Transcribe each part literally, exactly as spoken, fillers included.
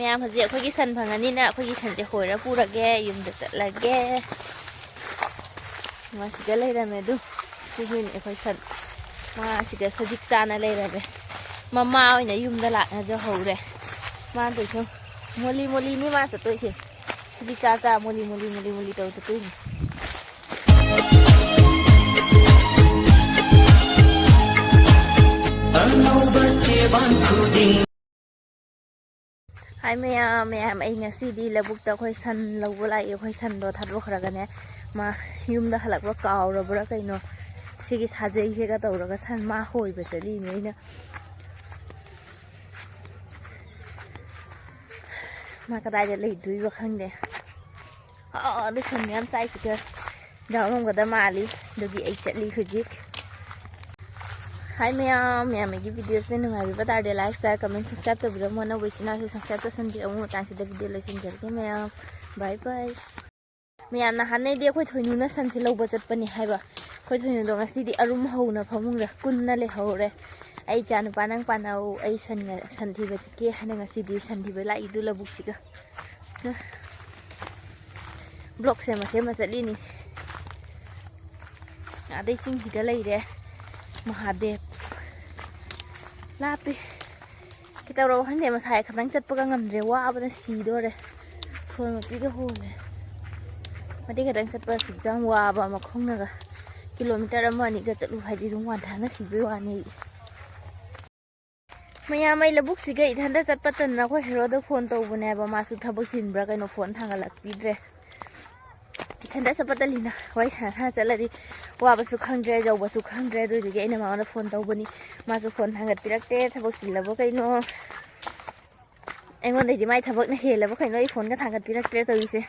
ꯃꯌꯥꯝ, ꯍꯧꯖꯤꯛ ꯑꯩꯈꯣꯏꯒꯤ ꯁꯟ ꯐꯪꯉꯅꯤꯅ ꯑꯩꯈꯣꯏꯒꯤ ꯁꯟꯁꯦ ꯍꯣꯏꯔ ꯄꯨꯔꯒꯦ, ꯌꯨꯝꯗ ꯆꯠꯂꯒꯦ꯫ ꯃꯥ ꯁꯤꯗ ꯂꯩꯔꯝꯃꯦ ꯑꯗꯨ꯫ ꯁꯤꯒꯤꯅꯤ ꯑꯩꯈꯣꯏ ꯁꯟ꯫ ꯃꯥ ꯁꯤꯗ ꯁꯖꯤꯛ ꯆꯥꯅ ꯂꯩꯔꯝꯃꯦ꯫ ꯃꯃꯥ ꯑꯣꯏꯅ ꯌꯨꯝꯗ ꯂꯥꯛꯅꯖꯍꯧꯔꯦ꯫ ꯃꯥ ꯇꯧꯏꯁꯦ ꯃꯣꯂꯤ ꯃꯣꯂꯤꯅꯤ ꯃꯥ ꯆꯠꯇꯣꯏꯁꯦ꯫ ꯁꯖꯤꯛ ꯆꯥ ꯆꯥ ꯃꯣꯂꯤ ꯃꯣꯂꯤ ꯃꯣꯂꯤ ꯃꯣꯂꯤ ꯇꯧ ꯆꯠꯇꯣꯏꯅꯤ꯫ ꯑꯅꯧꯕ ꯆꯦꯕꯥꯡ ꯈꯨꯗꯤꯡ꯫ ꯍꯥꯏ ꯃꯌꯥꯝ, ꯃꯌꯥꯝ, ꯑꯩ ꯉꯁꯤꯗꯤ ꯂꯧꯕꯨꯛꯇ ꯑꯩꯈꯣꯏ ꯁꯟ ꯂꯧꯕ ꯂꯥꯛꯏ꯫ ꯑꯩꯈꯣꯏ ꯁꯟꯗꯣ ꯊꯥꯗꯣꯛꯈ꯭ꯔꯒꯅꯦ, ꯃꯥ ꯌꯨꯝꯗ ꯍꯜꯂꯛꯄ ꯀꯥꯎꯔꯕ꯭ꯔꯥ ꯀꯩꯅꯣ, ꯁꯤꯒꯤ ꯁꯥꯖꯩꯁꯤꯒ ꯇꯧꯔꯒ ꯁꯟ ꯃꯥ ꯍꯣꯏꯕ ꯆꯠꯂꯤꯅꯦ ꯑꯩꯅ꯫ ꯃꯥ ꯀꯗꯥꯏꯗ ꯂꯩꯗꯣꯏꯕ ꯈꯪꯗꯦ꯫ ꯑꯥ, ꯑꯗꯨ ꯁꯟ ꯃꯌꯥꯝ ꯆꯥꯏꯁꯤꯒ ꯗꯥꯎꯔꯝꯒꯗ ꯃꯥꯜꯂꯤ꯫ ꯑꯗꯨꯒꯤ ꯑꯩ ꯆꯠꯂꯤ ꯍꯧꯖꯤꯛ꯫ ꯍꯥꯏ ꯃꯌꯥꯝ, ꯃꯌꯥꯝ ꯑꯩꯒꯤ videoꯁꯦ ꯅꯨꯡꯉꯥꯏꯕꯤꯕ ꯇꯥꯔꯗꯤ like, share, comment, subscribe ꯇꯧꯕꯤꯔꯝꯃꯣ꯫ ꯑꯅꯧꯕ ꯏꯆꯤꯟ ꯏꯅꯥꯎꯁꯨ subscribe ꯇꯧꯁꯟꯕꯤꯔꯝꯃꯣ꯫ ꯃꯇꯥꯡꯁꯤꯗ video ꯂꯣꯏꯁꯤꯟꯖꯔꯒꯦ ꯃꯌꯥꯝ꯫ Bye bye꯫ ꯃꯌꯥꯝꯅ ꯍꯥꯟꯅꯩꯗꯤ ꯑꯩꯈꯣꯏ ꯊꯣꯏꯅꯨꯅ ꯁꯟꯁꯦ ꯂꯧꯕ ꯆꯠꯄꯅꯤ ꯍꯥꯏꯕ꯫ ꯑꯩꯈꯣꯏ ꯊꯣꯏꯅꯨꯗꯣ ꯉꯁꯤꯗꯤ ꯑꯔꯨꯝ ꯍꯧꯅ ꯐꯃꯨꯡꯗ ꯀꯨꯟꯅ ꯂꯩꯍꯧꯔꯦ꯫ "ꯑꯩ ꯏꯆꯥ ꯅꯨꯄꯥ ꯅꯪ ꯄꯥꯟꯅꯧ, ꯑꯩ ꯁꯟ, ꯁꯟ ꯊꯤꯕ ꯆꯠꯀꯦ" ꯍꯥꯏꯅ ꯉꯁꯤꯗꯤ ꯁꯟ ꯊꯤꯕ ꯂꯥꯛꯏꯗꯨ ꯂꯧꯕꯨꯛꯁꯤꯒ꯫ Vlog ꯁꯦꯝꯃ ꯁꯦꯝꯃ ꯆꯠꯂꯤꯅꯤ꯫ ꯑꯗꯩ ꯆꯤꯡꯁꯤꯗ ꯂꯩꯔꯦ ꯃꯍꯥꯗꯦꯕ꯫ ꯂꯥꯞꯄꯤ꯫ ꯀꯩꯗꯧꯔꯕ ꯈꯪꯗꯦ, ꯃꯁꯥꯏ ꯈꯇꯪ ꯆꯠꯄꯒ ꯉꯝꯗ꯭ꯔꯦ, ꯋꯥꯕꯅ ꯁꯤꯗꯣꯔꯦ꯫ ꯁꯣꯔ ꯃꯄꯤꯒ ꯍꯣꯜꯂꯦ꯫ ꯃꯇꯦꯛ ꯈꯇꯪ ꯆꯠꯄ ꯑꯁꯨꯛ ꯌꯥꯝ ꯋꯥꯕ ꯑꯃ ꯈꯣꯡꯅꯒ꯫ Kilometer ꯑꯃ ꯑꯅꯤꯒ ꯆꯠꯂꯨ ꯍꯥꯏꯗꯤ ꯑꯗꯨꯝ ꯋꯥꯟꯊꯅ ꯁꯤꯕꯩ ꯋꯥꯅꯤ ꯑꯩ꯫ ꯃꯌꯥꯝ, ꯑꯩ ꯂꯧꯕꯨꯛꯁꯤꯒ ꯏꯊꯟꯇ ꯆꯠꯄ ꯇꯟꯅ ꯑꯩꯈꯣꯏ ꯍꯦꯔꯣꯗ phone ꯇꯧꯕꯅꯦꯕ꯫ ꯃꯥꯁꯨ ꯊꯕꯛ ꯆꯤꯟꯕ꯭ꯔꯥ ꯀꯩꯅꯣ, phone ꯊꯥꯡꯒꯠꯂꯛꯄꯤꯗ꯭ꯔꯦ꯫ ꯏꯊꯟꯇ ꯆꯠꯄ ꯇꯜꯂꯤꯅ ꯋꯥꯔꯤ ꯁꯥꯟꯅ ꯁꯥꯟꯅ ꯆꯠꯂꯗꯤ ꯋꯥꯕꯁꯨ ꯈꯪꯗ꯭ꯔꯦ, ꯌꯧꯕꯁꯨ ꯈꯪꯗ꯭ꯔꯦ꯫ ꯑꯗꯨꯗꯨꯒꯤ ꯑꯩꯅ ꯃꯉꯣꯟꯗ phone ꯇꯧꯕꯅꯤ, ꯃꯥꯁꯨ phone ꯊꯥꯡꯒꯠꯄꯤꯔꯛꯇꯦ꯫ ꯊꯕꯛ ꯆꯤꯜꯂꯕ ꯀꯩꯅꯣ? ꯑꯩꯉꯣꯟꯗꯩꯗꯤ ꯃꯥꯏ ꯊꯕꯛꯅ ꯍꯦꯜꯂꯕ ꯀꯩꯅꯣ, ꯑꯩ phoneꯒ ꯊꯥꯡꯒꯠꯄꯤꯔꯛꯇ꯭ꯔꯦ ꯇꯧꯔꯤꯁꯦ꯫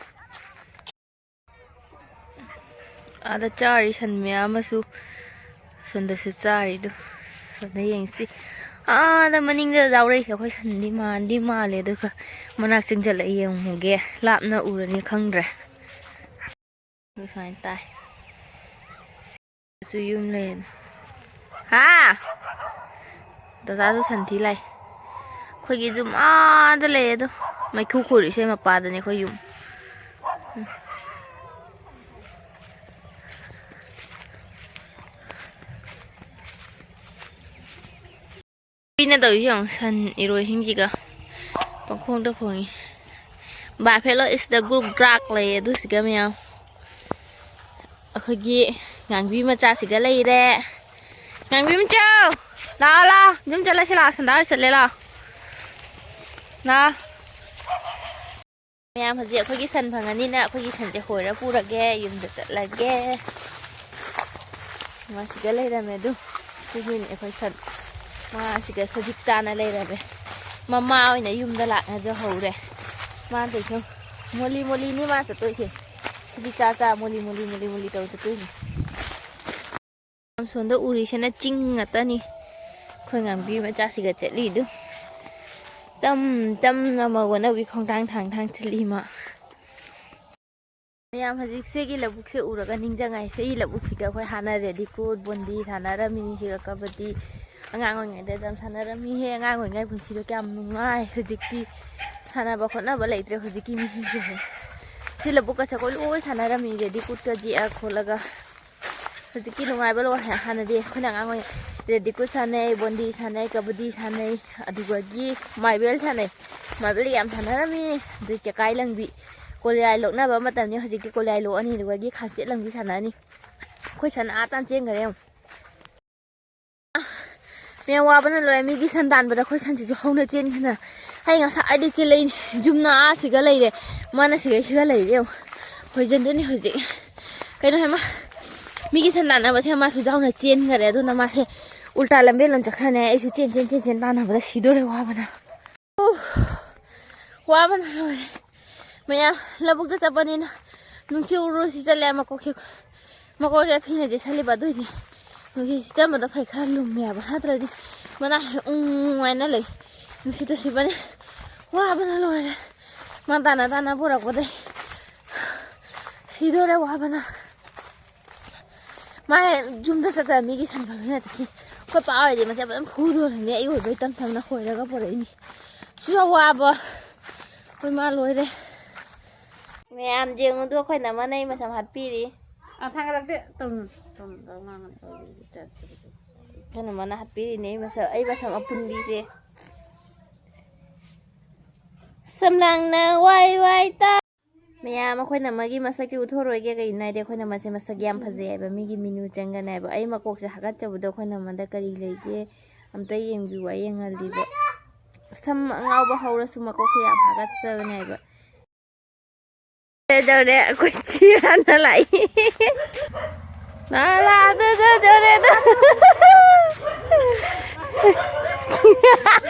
ꯑꯥꯗ ꯆꯥꯔꯤ ꯁꯟ ꯃꯌꯥꯝ ꯑꯃꯁꯨ, ꯁꯣꯝꯗꯁꯨ ꯆꯥꯔꯤꯗꯨ꯫ ꯁꯣꯝꯗ ꯌꯦꯡꯁꯤ꯫ ꯑꯥꯗ ꯃꯅꯤꯡꯗ ꯌꯥꯎꯔꯛꯏꯁꯦ ꯑꯩꯈꯣꯏ ꯁꯟꯗꯤ ꯃꯥꯟꯗꯤ ꯃꯥꯜꯂꯦ, ꯑꯗꯨꯒ ꯃꯅꯥꯛ ꯆꯪꯁꯤꯜꯂꯒ ꯌꯦꯡꯉꯨꯒꯦ꯫ ꯂꯥꯞꯅ ꯎꯔꯅꯤ ꯈꯪꯗ꯭ꯔꯦ꯫ ꯑꯗꯨ ꯁꯨꯃꯥꯏꯅ ꯇꯥꯏ꯫ ꯁꯨ ꯌꯨꯝ ꯂꯩ꯫ ꯍꯥ? ꯗꯗꯥꯁꯨ ꯁꯟꯊꯤ ꯂꯥꯛꯏ꯫ ꯑꯩꯈꯣꯏꯒꯤ ꯌꯨꯝ ꯑꯥꯗ ꯂꯩ ꯑꯗꯣ꯫ ꯃꯩꯈꯨ ꯈꯨꯔꯤꯁꯦ ꯃꯄꯥꯗꯅꯦ ꯑꯩꯈꯣꯏ ꯌꯨꯝ꯫ ꯄꯤꯅ ꯇꯧꯔꯤꯁꯦ ꯌꯦꯡꯉꯣ, ꯁꯟ ꯏꯔꯣꯏꯁꯤꯡꯁꯤꯒ ꯄꯪꯈꯣꯡꯗ ꯈꯣꯡꯉꯤ꯫ Buffalo is the group ꯒ꯭ꯔꯥꯛ ꯂꯩꯌꯦ ꯑꯗꯨꯁꯤꯒ ꯃꯌꯥꯝ꯫ ꯑꯩꯈꯣꯏꯒꯤ ꯉꯥꯡꯕꯤ ꯃꯆꯥꯁꯤꯒ ꯂꯩꯔꯦ꯫ ꯉꯥꯡꯕꯤ ꯃꯆꯥ, ꯂꯥꯛꯑꯣ, ꯂꯥꯛꯑꯣ, ꯌꯨꯝ ꯆꯠꯂꯁꯤ ꯂꯥꯛꯑꯣ, ꯁꯟꯗꯥ ꯍꯣꯏ ꯆꯠꯂꯦ ꯂꯥꯛꯑꯣ꯫ ꯂꯥꯛꯑꯣ꯫ ꯃꯌꯥꯝ ꯍꯧꯖꯤꯛ ꯑꯩꯈꯣꯏꯒꯤ ꯁꯟ ꯐꯪꯉꯅꯤꯅ ꯑꯩꯈꯣꯏꯒꯤ ꯁꯟꯁꯦ ꯍꯣꯏꯔ ꯄꯨꯔꯒꯦ, ꯌꯨꯝꯗ ꯆꯠꯂꯒꯦ꯫ ꯃꯥ ꯁꯤꯗ ꯂꯩꯔꯝꯃꯦ ꯑꯗꯨ꯫ ꯁꯤꯒꯤꯅꯦ ꯑꯩꯈꯣꯏ ꯁꯟ꯫ ꯃꯥ ꯁꯤꯗ ꯁꯖꯤꯛ ꯆꯥꯅ ꯂꯩꯔꯝꯃꯦ꯫ ꯃꯃꯥ ꯑꯣꯏꯅ ꯌꯨꯝꯗ ꯂꯥꯛꯅꯖꯍꯧꯔꯦ꯫ ꯃꯥ ꯇꯧꯏꯁꯦ ꯃꯣꯂꯤ ꯃꯣꯂꯤꯅꯤ ꯃꯥ ꯆꯠꯇꯣꯏꯁꯦ꯫ ꯁꯤꯗꯤ ꯆꯥ ꯆꯥ ꯃꯣꯂꯤ ꯃꯣꯂꯤ ꯃꯣꯂꯤ ꯃꯣꯂꯤ ꯇꯧ ꯆꯠꯇꯣꯏꯅꯤ꯫ ꯑꯁꯣꯝꯗ ꯎꯔꯤꯁꯤꯅ ꯆꯤꯡ ꯉꯥꯛꯇꯅꯤ꯫ ꯑꯩꯈꯣꯏ ꯉꯥꯡꯕꯤ ꯃꯆꯥꯁꯤꯒ ꯆꯠꯂꯤꯗꯨ꯫ ꯇꯝ ꯇꯝꯅ ꯃꯧ ꯑꯅꯧꯕꯤ ꯈꯣꯡꯊꯥꯡ ꯊꯥꯡ ꯊꯥꯡ ꯆꯠꯂꯤ ꯃꯥ꯫ ꯃꯌꯥꯝ ꯍꯧꯖꯤꯛ ꯁꯤꯒꯤ ꯂꯧꯕꯨꯛꯁꯦ ꯎꯔꯒ ꯅꯤꯡꯁꯤꯡꯉꯥꯏ꯫ ꯁꯤꯒꯤ ꯂꯧꯕꯨꯛꯁꯤꯒ ꯑꯩꯈꯣꯏ ꯍꯥꯟꯅ ꯔꯦꯗꯤꯀꯨꯠ, ꯕꯣꯟꯗꯤ ꯁꯥꯟꯅꯔꯝꯃꯤꯅꯤ꯫ ꯁꯤꯒ ꯀꯕꯗꯤ ꯑꯉꯥꯡ ꯑꯣꯏꯔꯤꯉꯩꯗ ꯌꯥꯝ ꯁꯥꯟꯅꯔꯝꯃꯤꯍꯦ꯫ ꯑꯉꯥꯡ ꯑꯣꯏꯔꯤꯉꯩ ꯄꯨꯟꯁꯤꯗꯣ ꯀꯌꯥꯝ ꯅꯨꯡꯉꯥꯏ꯫ ꯍꯧꯖꯤꯛꯇꯤ ꯁꯥꯟꯅꯕ ꯈꯣꯠꯅꯕ ꯂꯩꯇ꯭ꯔꯦ ꯍꯧꯖꯤꯛꯀꯤ ꯃꯤꯁꯤꯡꯁꯦ꯫ ꯁꯤ ꯂꯧꯕꯨꯛꯀꯁꯦ ꯑꯩꯈꯣꯏ ꯂꯣꯏ ꯁꯥꯟꯅꯔꯝꯃꯤ, ꯔꯦꯗꯤꯀꯨꯠꯀ ꯌꯦꯛꯑ ꯈꯣꯠꯂꯒ꯫ ꯍꯧꯖꯤꯛꯀꯤ ꯅꯨꯡꯉꯥꯏꯕ ꯂꯣꯏꯔꯦ꯫ ꯍꯥꯟꯅꯗꯤ ꯑꯩꯈꯣꯏꯅ ꯑꯉꯥꯡ ꯑꯣꯏꯔꯤꯉꯩ ꯔꯦꯗꯤꯀꯨꯠ ꯁꯥꯟꯅꯩ, ꯕꯣꯟꯗꯤ ꯁꯥꯟꯅꯩ, ꯀꯕꯗꯤ ꯁꯥꯟꯅꯩ, ꯑꯗꯨꯗꯒꯤ ꯃꯥꯔꯕꯦꯜ ꯁꯥꯟꯅꯩ꯫ ꯃꯥꯔꯕꯦꯜ ꯌꯥꯝ ꯁꯥꯟꯅꯔꯝꯃꯤ꯫ ꯑꯗꯩ ꯆꯦꯀꯥꯏ ꯂꯪꯕꯤ, ꯀꯣꯂꯤꯌꯥꯏ ꯂꯣꯛꯅꯕ ꯃꯇꯝꯅꯤ꯫ ꯍꯧꯖꯤꯛꯇꯤ ꯀꯣꯂꯤꯌꯥꯏ ꯂꯣꯛꯑꯅꯤ, ꯑꯗꯨꯗꯒꯤ ꯈꯥꯡꯆꯦꯠ ꯂꯪꯕꯤ ꯁꯥꯟꯅꯔꯅꯤ꯫ ꯑꯩꯈꯣꯏ ꯁꯟ ꯑꯥ ꯇꯥꯟ ꯆꯦꯟꯈꯔꯦ ꯌꯦꯡꯉꯨ꯫ ꯃꯌꯥꯝ ꯋꯥꯕꯅ ꯂꯣꯏꯔꯦ꯫ ꯃꯤꯒꯤ ꯁꯟ ꯇꯥꯟꯕꯗ ꯑꯩꯈꯣꯏ ꯁꯟꯁꯤꯁꯨ ꯍꯧꯅ ꯆꯦꯟꯈꯤꯅ꯫ ꯑꯩ ꯉꯁꯥꯏꯗꯤ ꯆꯦꯜꯂꯛꯏꯅꯦ꯫ ꯌꯨꯝꯅ ꯑꯥ ꯁꯤꯒ ꯂꯩꯔꯦ, ꯃꯥꯅ ꯁꯤꯒ ꯁꯤꯒ ꯂꯩꯔꯦ ꯌꯦꯡꯉꯨ꯫ ꯍꯣꯏꯖꯟꯗꯣꯏꯅꯤ ꯍꯧꯖꯤꯛ꯫ ꯀꯩꯅꯣ ꯍꯦꯃ, ꯃꯤꯒꯤ ꯁꯟ ꯇꯥꯟꯅꯕꯁꯦ ꯃꯥꯁꯨ ꯌꯥꯎꯅ ꯆꯦꯟꯈꯔꯦ꯫ ꯑꯗꯨꯅ ꯃꯥꯁꯦ ꯎꯜꯇꯥ ꯂꯝꯕꯦꯜ ꯂꯣꯝ ꯆꯠꯈ꯭ꯔꯅꯦ꯫ ꯑꯩꯁꯨ ꯆꯦꯟ ꯆꯦꯟ ꯆꯦꯟ ꯆꯦꯟ ꯇꯥꯟꯅꯕꯗ ꯁꯤꯗꯣꯔꯦ ꯋꯥꯕꯅ꯫ ꯎꯐ, ꯋꯥꯕꯅ ꯂꯣꯏꯔꯦ꯫ ꯃꯌꯥꯝ ꯂꯧꯕꯨꯛꯇ ꯆꯠꯄꯅꯤꯅ ꯅꯨꯡꯁꯤꯠ ꯎꯔꯨ ꯁꯤ ꯆꯠꯂꯦ ꯃꯀꯣꯛꯁꯦ꯫ ꯃꯀꯣꯛꯁꯦ ꯐꯤꯅ ꯆꯦꯠꯁꯜꯂꯤꯕ ꯑꯗꯨꯏꯗꯤ ꯅꯨꯡꯁꯤꯠ ꯁꯤꯠꯆꯟꯕꯗꯣ ꯐꯩ ꯈꯔ ꯂꯨꯝꯃꯦꯕ, ꯅꯠꯇ꯭ꯔꯗꯤ ꯃꯅꯥ ꯎꯪ ꯍꯥꯏꯅ ꯂꯩ꯫ ꯅꯨꯡꯁꯤꯠꯇ ꯁꯤꯕꯅꯦ꯫ ꯋꯥꯕꯅ ꯂꯣꯏꯔꯦ꯫ ꯃꯥ ꯇꯥꯅ ꯇꯥꯅ ꯄꯨꯔꯛꯄꯗꯩ ꯁꯤꯗꯣꯔꯦ ꯋꯥꯕꯅ꯫ ꯃꯥ ꯌꯨꯝꯗ ꯆꯠꯇꯅ ꯃꯤꯒꯤ ꯁꯟ ꯈꯜꯂꯨꯅ ꯆꯠꯈꯤ꯫ ꯑꯩꯈꯣꯏ ꯄꯥ ꯍꯣꯏꯗꯤ ꯃꯁꯦ ꯐꯖꯅ ꯐꯨꯗꯣꯔꯤꯅꯤ, ꯑꯩ ꯑꯣꯏꯕꯩ ꯇꯝ ꯇꯝꯅ ꯈꯣꯏꯔꯒ ꯄꯨꯔꯛꯏꯅꯤ꯫ ꯁꯤꯁꯨ ꯌꯥꯝ ꯋꯥꯕ꯫ ꯑꯩꯈꯣꯏ ꯃꯥ ꯂꯣꯏꯔꯦ꯫ ꯃꯌꯥꯝ ꯌꯦꯡꯉꯨꯗꯣ, ꯑꯩꯈꯣꯏ ꯅꯃꯅ ꯑꯩ ꯃꯁꯝ ꯍꯥꯠꯄꯤꯔꯤ꯫ ꯑ, ꯊꯥꯡꯒꯠꯂꯛꯇꯦ꯫ ꯇꯧꯅꯨ, ꯇꯧꯅꯨ, ꯇꯧꯅꯨ, ꯉꯥꯡꯒꯅꯨ, ꯇꯧꯅꯨ, ꯇꯧꯅꯨ꯫ ꯑꯩꯈꯣꯏ ꯅꯃꯅ ꯍꯥꯠꯄꯤꯔꯤꯅꯦ ꯑꯩ ꯃꯁꯝ, ꯑꯩ ꯃꯁꯝ ꯑꯄꯨꯟꯕꯤꯁꯦ꯫ ꯁꯝꯂꯥꯡꯅ ꯋꯥꯏ ꯋꯥꯏ ꯇꯥ꯫ ꯃꯌꯥꯝ, ꯑꯩꯈꯣꯏ ꯅꯃꯒꯤ ꯃꯁꯛꯇꯤ ꯎꯠꯊꯣꯔꯣꯏꯒꯦ꯫ ꯀꯩꯒꯤꯅꯣ ꯍꯥꯏꯗꯤ ꯑꯩꯈꯣꯏ ꯅꯃꯁꯦ ꯃꯁꯛ ꯌꯥꯝ ꯐꯖꯩ ꯍꯥꯏꯕ, ꯃꯤꯒꯤ ꯃꯤꯅꯨ ꯆꯪꯒꯅꯤ ꯍꯥꯏꯕ꯫ ꯑꯩ ꯃꯀꯣꯛꯁꯦ ꯍꯥꯒꯠꯆꯕꯗꯣ ꯑꯩꯈꯣꯏ ꯅꯃꯗ ꯀꯔꯤ ꯂꯩꯒꯦ ꯑꯝꯇ ꯌꯦꯡꯕꯤꯌꯨ, ꯑꯩ ꯌꯦꯡꯍꯜꯂꯤꯕ꯫ ꯁꯝ ꯑꯉꯥꯎꯕ ꯍꯧꯔꯁꯨ ꯃꯀꯣꯛꯁꯦ ꯌꯥꯝ ꯍꯥꯒꯠꯆꯕꯅꯦ ꯍꯥꯏꯕ꯫ ꯀꯩꯗꯧꯔꯦ? ꯑꯩꯈꯣꯏ ꯆꯦ ꯍꯥꯟꯅ ꯂꯥꯛꯏ꯫ ꯂꯥ, ꯂꯥ, ꯑꯗꯨ, ꯑꯗꯨ, ꯑꯗꯨ, ꯑꯗꯨ, ꯑꯗꯨ꯫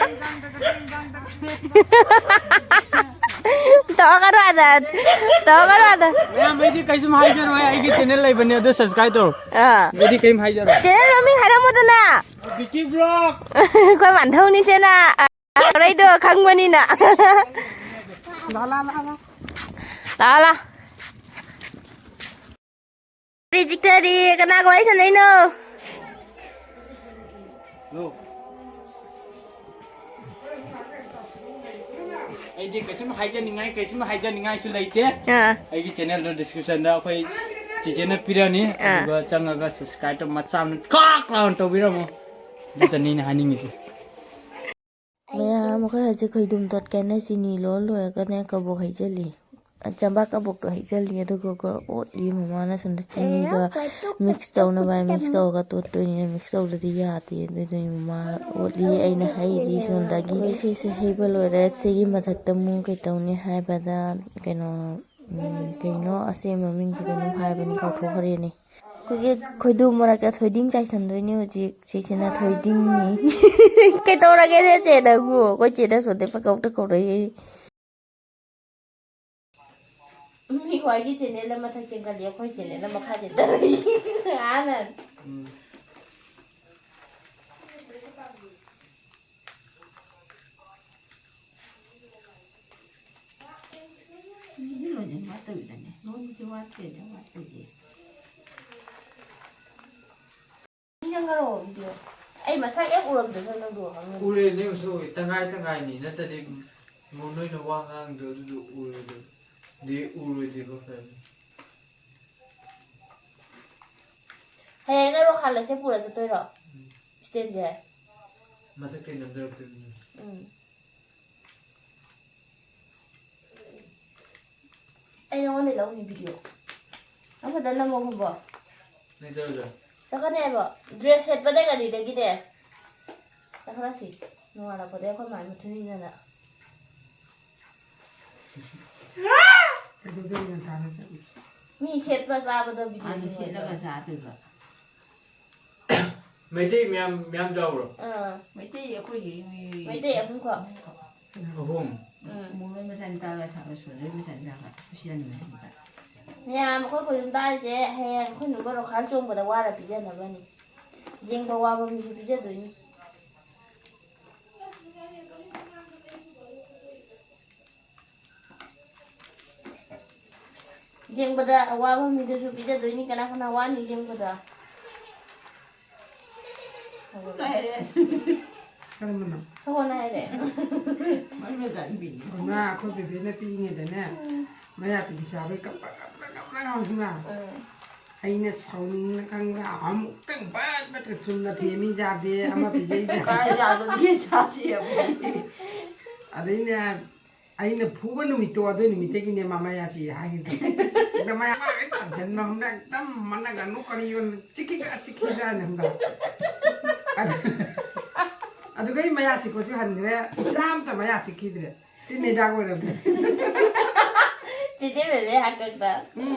ꯇꯧꯔꯛꯀꯅꯨ ꯑꯗ꯫ ꯇꯧꯔꯛꯀꯅꯨ ꯑꯗ꯫ ꯃꯌꯥꯝ, ꯑꯩꯗꯤ ꯀꯩꯁꯨꯝ ꯍꯥꯏꯖꯔꯣꯏ, ꯑꯩꯒꯤ ꯆꯦꯅꯦꯜ ꯂꯩꯕꯅꯦ, ꯑꯗꯨ ꯁꯕꯁꯀ꯭ꯔꯥꯏꯕ ꯇꯧꯔꯣ꯫ ꯑꯥ꯫ ꯑꯩꯗꯤ ꯀꯩꯝ ꯍꯥꯏꯖꯔꯣꯏ꯫ ꯆꯦꯅꯦꯜ ꯃꯃꯤꯡ ꯍꯥꯏꯔꯝꯃꯨꯗꯅ꯫ ꯕꯤꯀꯤ ꯕ꯭ꯂꯣꯛ꯫ ꯑꯩꯈꯣꯏ ꯃꯥꯟꯊꯧꯅꯤꯁꯦꯅ꯫ ꯍꯣꯔꯩꯗꯣ ꯈꯪꯕꯅꯤꯅ꯫ ꯂꯥ, ꯂꯥ, ꯂꯥ, ꯂꯥ꯫ ꯂꯥ, ꯂꯥ꯫ ꯀꯔꯤ ꯆꯤꯛꯊꯔꯤ? ꯀꯅꯥꯒ ꯋꯥꯔꯤ ꯁꯥꯟꯅꯩꯅꯣ? ꯂꯣ꯫ ꯑꯩꯗꯤ ꯀꯩꯁꯨꯝ ꯍꯥꯏꯖꯅꯤꯡꯉꯥꯏ, ꯀꯩꯁꯨꯝ ꯍꯥꯏꯖꯅꯤꯡꯉꯥꯏꯁꯨ ꯂꯩꯇꯦ꯫ ꯑꯥ꯫ ꯑꯩꯒꯤ ꯆꯦꯅꯦꯜꯗꯣ ꯗꯤꯁꯀ꯭ꯔꯤꯞꯁꯟꯗ ꯑꯩꯈꯣꯏ ꯆꯤꯆꯦꯅ ꯄꯤꯔꯅꯤ꯫ ꯑꯥ꯫ ꯑꯗꯨꯒ ꯆꯪꯉꯒ ꯁꯕꯁꯀ꯭ꯔꯥꯏꯕꯇꯣ ꯃꯆꯥ ꯑꯃ ꯀꯥꯛ ꯂꯥꯎꯅ ꯇꯧꯕꯤꯔꯝꯃꯣ꯫ ꯑꯗꯨꯇꯅꯤ ꯑꯩꯅ ꯍꯥꯏꯅꯤꯡꯉꯤꯁꯦ꯫ ꯃꯌꯥꯝ, ꯑꯩꯈꯣꯏ ꯍꯧꯖꯤꯛ ꯈꯣꯏꯗꯨꯝ ꯇꯣꯠꯀꯦꯅ ꯆꯤꯅꯤ ꯂꯣꯜ ꯂꯣꯏꯔꯒꯅꯦ ꯀꯕꯣꯛ ꯍꯩꯖꯤꯜꯂꯤ꯫ ꯆꯝꯕꯥꯛ ꯀꯕꯣꯛꯇꯣ ꯍꯩꯖꯤꯜꯂꯤ, ꯑꯗꯨꯒ ꯑꯣꯠꯂꯤ꯫ ꯃꯃꯥꯅ ꯁꯣꯝꯗ ꯆꯤꯅꯤꯒ ꯃꯤꯛꯁ ꯇꯧꯅꯕ ꯃꯤꯛꯁ ꯇꯧꯔꯒ ꯇꯣꯠꯇꯣꯏꯅꯤꯅ, ꯃꯤꯛꯁ ꯇꯧꯗ꯭ꯔꯗꯤ ꯌꯥꯗꯦ꯫ ꯑꯗꯨꯗꯨꯒꯤ ꯃꯃꯥ ꯑꯣꯠꯂꯤ, ꯑꯩꯅ ꯍꯩꯔꯤ ꯁꯣꯝꯗꯒꯤ꯫ ꯑꯩꯈꯣꯏ ꯁꯤꯁꯦ ꯍꯩꯕ ꯂꯣꯏꯔꯦ꯫ ꯁꯤꯒꯤ ꯃꯊꯛꯇ ꯑꯃꯨꯛ ꯀꯩꯇꯧꯅꯤ ꯍꯥꯏꯕꯗ, ꯀꯩꯅꯣ, ꯎꯝ, ꯀꯩꯅꯣ ꯑꯁꯦꯡꯕ ꯃꯃꯤꯡꯁꯦ ꯀꯩꯅꯣꯝ ꯍꯥꯏꯕꯅꯤ, ꯀꯥꯎꯊꯣꯛꯈ꯭ꯔꯦꯅꯦ꯫ ꯑꯩꯈꯣꯏꯒꯤ ꯈꯣꯏꯗꯨ ꯃꯔꯛꯇ ꯊꯣꯏꯗꯤꯡ ꯆꯥꯏꯁꯟꯗꯣꯏꯅꯦ ꯍꯧꯖꯤꯛ꯫ ꯁꯤꯁꯤꯅ ꯊꯣꯏꯗꯤꯡꯅꯤ꯫ ꯀꯩꯗꯧꯔꯒꯦꯅꯦ ꯆꯦ ꯅꯪꯕꯨ? ꯑꯩꯈꯣꯏ ꯆꯦꯅ ꯁꯣꯝꯗꯩ ꯄꯪꯀꯧꯗ ꯀꯧꯔꯛꯏ꯫ ꯃꯤ ꯈ꯭ꯋꯥꯏꯒꯤ ꯆꯦꯅꯦꯜ ꯑꯃ ꯃꯊꯛ ꯆꯦꯟꯒꯠꯂꯤ, ꯑꯩꯈꯣꯏ ꯆꯦꯅꯦꯜ ꯑꯃ ꯃꯈꯥ ꯆꯦꯟꯊꯔꯛꯏ꯫ ꯑꯍꯥꯟꯅ꯫ ꯎꯝ꯫ ꯁꯤꯗꯤ ꯂꯣꯏꯅ ꯋꯥꯠꯇꯕꯤꯗꯅꯦ꯫ ꯂꯣꯏꯅꯗꯤ ꯋꯥꯠꯇꯦꯗ, ꯋꯥꯠꯄꯗꯤ꯫ ꯅꯪ ꯀꯔꯣ ꯚꯤꯗꯤꯑꯣ? ꯑꯩ ꯃꯁꯛ ꯍꯦꯛ ꯎꯔꯝꯗꯅ ꯅꯪꯗꯣ ꯈꯪꯉꯅꯤ꯫ ꯎꯔꯦ, ꯅꯪ ꯃꯁꯛ ꯎꯔꯦ꯫ ꯇꯪꯈꯥꯏ ꯇꯪꯈꯥꯏꯅꯤ, ꯅꯠꯇ꯭ꯔꯗꯤ ꯃꯣ-, ꯅꯣꯏꯅ ꯋꯥ ꯉꯥꯡꯗꯣ ꯑꯗꯨꯗꯣ ꯎꯔꯣꯏꯗꯣ-, ꯗꯤ ꯎꯔꯣꯏꯗꯣꯏꯕ ꯐꯔꯅꯤ꯫ ꯍꯌꯦꯡꯅ ꯔꯣꯈꯥꯟꯂꯩꯁꯦ ꯄꯨꯔ ꯆꯠꯇꯣꯏꯔꯣ? ꯎꯝ꯫ ꯁ꯭ꯇꯦꯟꯁꯦ? ꯃꯊꯛꯇꯩ ꯅꯝꯊꯔꯛꯇꯣꯏꯅꯤ꯫ ꯎꯝ꯫ ꯑꯩ ꯅꯉꯣꯟꯗ ꯂꯧꯅꯤ ꯚꯤꯗꯤꯑꯣ꯫ ꯅꯪ ꯐꯖꯅ ꯅꯝꯃꯣ ꯈꯨꯝꯕꯣ꯫ ꯅꯪ ꯆꯠꯂꯨꯆꯣ꯫ ꯆꯠꯀꯅꯤ ꯍꯥꯏꯕꯣ꯫ ꯗ꯭ꯔꯦꯁ ꯁꯦꯠꯄꯅꯦ ꯒꯥꯔꯤꯗꯒꯤꯅꯦ꯫ ꯆꯠꯈ꯭ꯔꯁꯤ꯫ ꯅꯣꯡꯉꯥꯜꯂꯛꯄꯗꯩ ꯑꯩꯈꯣꯏ ꯃꯥꯏ ꯃꯊꯨꯔꯤꯗꯅ꯫ ꯀꯩꯗꯧꯗꯣꯏꯅꯣ ꯉꯟꯇꯥꯅ ꯆꯠꯂꯨ? ꯃꯤ ꯁꯦꯠꯄ ꯆꯥꯕꯗꯣ ꯚꯤꯗꯤꯑꯣ ꯃꯥꯅ ꯁꯦꯠꯂꯒ ꯆꯥꯗꯣꯏꯕ꯫ ꯃꯩꯇꯩ ꯃꯌꯥꯝ, ꯃꯌꯥꯝ ꯆꯥꯎꯕ꯭ꯔꯣ? ꯑꯥ꯫ ꯃꯩꯇꯩ ꯑꯩꯈꯣꯏꯒꯤ ꯃꯤ ꯃꯩꯇꯩ ꯑꯍꯨꯝꯈꯛ꯫ ꯑꯍꯨꯝ? ꯎꯝ꯫ ꯃꯣꯏ ꯃꯆꯥꯅꯤꯄꯥꯒ ꯁꯥꯒ ꯁꯣꯟꯖꯣꯏ ꯃꯆꯥꯅꯤꯄꯥꯒ ꯈꯨꯁꯤ ꯌꯥꯝ ꯅꯨꯡꯉꯥꯏ꯫ ꯃꯌꯥꯝ ꯑꯩꯈꯣꯏ ꯈꯨꯗꯨꯝ ꯇꯥꯔꯤꯁꯦ ꯍꯌꯦꯡ ꯑꯩꯈꯣꯏ ꯅꯨꯡꯕ ꯔꯣꯈꯥꯟ ꯆꯣꯡꯕꯗ ꯋꯥꯔ ꯄꯤꯖꯅꯕꯅꯤ꯫ ꯌꯦꯡꯕ ꯋꯥꯕ ꯃꯤꯁꯨ ꯄꯤꯖꯗꯣꯏꯅꯤ꯫ ꯌꯦꯡꯕꯗ ꯑꯋꯥꯕ ꯃꯤꯗꯨꯁꯨ ꯄꯤꯖꯗꯣꯏꯅꯤ꯫ ꯀꯅꯥ ꯀꯅꯥ ꯋꯥꯅꯤ ꯌꯦꯡꯕꯗ? ꯍꯥꯏꯔꯦ꯫ ꯀꯔꯝꯕꯅꯣ? ꯁꯒꯣꯜ ꯍꯥꯏꯔꯦ꯫ ꯃꯥꯏ ꯃꯆꯥꯅꯨꯄꯤꯅꯤ꯫ ꯉꯥ ꯑꯩꯈꯣꯏ ꯕꯦꯕꯦꯅ ꯄꯤꯛꯏꯉꯩꯗꯅꯦ, ꯎꯝ꯫ ꯃꯌꯥ ꯄꯤꯕꯤ ꯆꯥꯕꯩ ꯀꯞꯄ ꯀꯞꯄ ꯀꯞꯄ ꯀꯞꯄ ꯈꯪꯕ꯭ꯔꯥ? ꯎꯝ꯫ ꯑꯩꯅ ꯁꯥꯎꯅꯤꯡꯅ ꯈꯪꯕ꯭ꯔꯥ? ꯑꯃꯨꯛꯇꯪ ꯕꯠ ꯕꯠ ꯆꯨꯝꯅ ꯊꯦꯝꯃꯤ ꯌꯥꯗꯦ, ꯑꯃ ꯄꯤꯖꯩ ꯌꯥꯗꯦ꯫ ꯀꯥꯏ ꯌꯥꯗꯕꯒꯤ ꯆꯥꯁꯤ ꯑꯃꯨꯛ꯫ ꯑꯗꯩꯅꯦ, ꯑꯩꯅ ꯐꯨꯕ ꯅꯨꯃꯤꯠꯇꯣ, ꯑꯗꯨ ꯅꯨꯃꯤꯠꯇꯒꯤꯅꯦ ꯃꯥ ꯃꯌꯥꯁꯤ ꯍꯥꯏꯈꯤꯗ꯭ꯔꯦ꯫ ꯑꯗ ꯃꯌꯥ ꯂꯣꯏ ꯊꯥꯡꯖꯟꯕ ꯈꯪꯕ꯭ꯔꯥ? ꯑꯦꯛꯗꯝ ꯃꯅꯒꯅꯨ ꯀꯔꯤꯑꯣ ꯆꯤꯛꯈꯤꯗ꯭ꯔꯥ ꯆꯤꯛꯈꯤꯗ꯭ꯔꯥꯅ ꯈꯪꯕ꯭ꯔꯥ? ꯑꯗꯨ-, ꯑꯗꯨꯒ ꯑꯩ ꯃꯌꯥ ꯆꯤꯛꯄꯁꯨ ꯍꯟꯈ꯭ꯔꯦ, ꯏꯆꯥ ꯑꯝꯇ ꯃꯌꯥ ꯆꯤꯛꯈꯤꯗ꯭ꯔꯦ꯫ ꯇꯤꯟ ꯍꯤꯗꯥꯛ ꯑꯣꯏꯔꯝꯃꯦ꯫ ꯆꯦꯆꯦ ꯕꯦꯕꯦ ꯍꯥꯛꯇꯛꯇ꯫ ꯎꯝ꯫